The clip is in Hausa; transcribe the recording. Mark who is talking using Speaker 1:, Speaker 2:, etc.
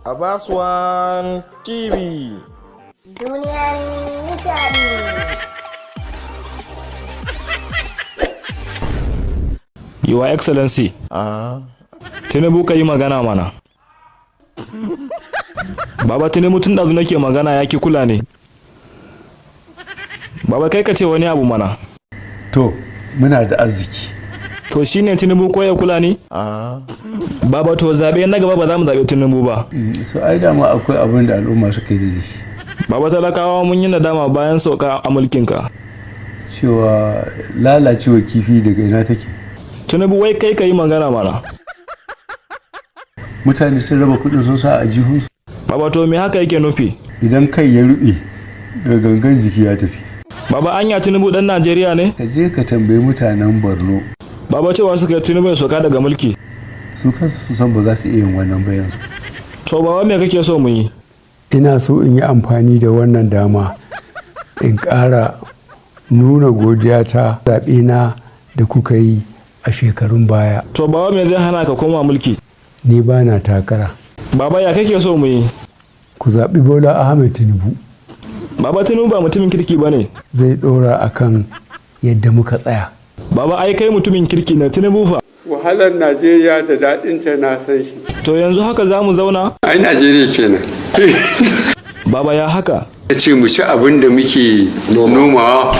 Speaker 1: Abbas One TV.
Speaker 2: Duniyar nishadi.
Speaker 3: Your Excellency. Tinubu, ka yi magana mana. Baba Tinubu, tun ɗazu nake magana ya ki kula ne. Baba, kai ka ce wani abu mana.
Speaker 4: To, muna da arziki.
Speaker 3: To shine Tinubu ko ya kula ni? Baba, to zaɓe na gaba ba za mu zaɓi Tinubu ba.
Speaker 4: So ai dama akwai abin da al'umma suka yi da shi.
Speaker 3: Baba, talakawa mun yi nadama bayan sauka a mulkinka.
Speaker 4: Cewa lalacewa kifi daga ina take?
Speaker 3: Tinubu, wai kai ka yi magana mana.
Speaker 4: Mutane sun raba kudin sun sa a jihunsu.
Speaker 3: Baba, to me haka yake nufi?
Speaker 4: Idan kai ya rube, da gangan jiki ya tafi.
Speaker 3: Baba, anya Tinubu ɗan Najeriya ne?
Speaker 4: Ka je ka tambayi mutanen Borno.
Speaker 3: Baba, cewa suka yi Tinubu ya sauka daga mulki.
Speaker 4: Su kansu su san ba za su iya yin wannan ba yanzu.
Speaker 3: To baba, me kake so mu yi?
Speaker 4: Ina so in yi amfani da wannan dama in ƙara nuna godiya ta zaɓe na da kuka yi a shekarun baya.
Speaker 3: To baba, me zai hana ka koma mulki?
Speaker 4: Ni ba na takara.
Speaker 3: Baba, ya kake so mu yi?
Speaker 4: Ku zaɓi Bola Ahmed Tinubu.
Speaker 3: Baba, Tinubu ba mutumin kirki ba ne.
Speaker 4: Zai ɗora akan yadda muka tsaya.
Speaker 3: Baba, ai kai mutumin kirki ne, Tinubu fa.
Speaker 5: Wahalar Najeriya da daɗinta na san shi.
Speaker 3: To yanzu haka za mu zauna?
Speaker 5: Ai Najeriya kenan.
Speaker 3: Baba, ya haka?
Speaker 5: Ya ce mu ci abin da muke nomawa.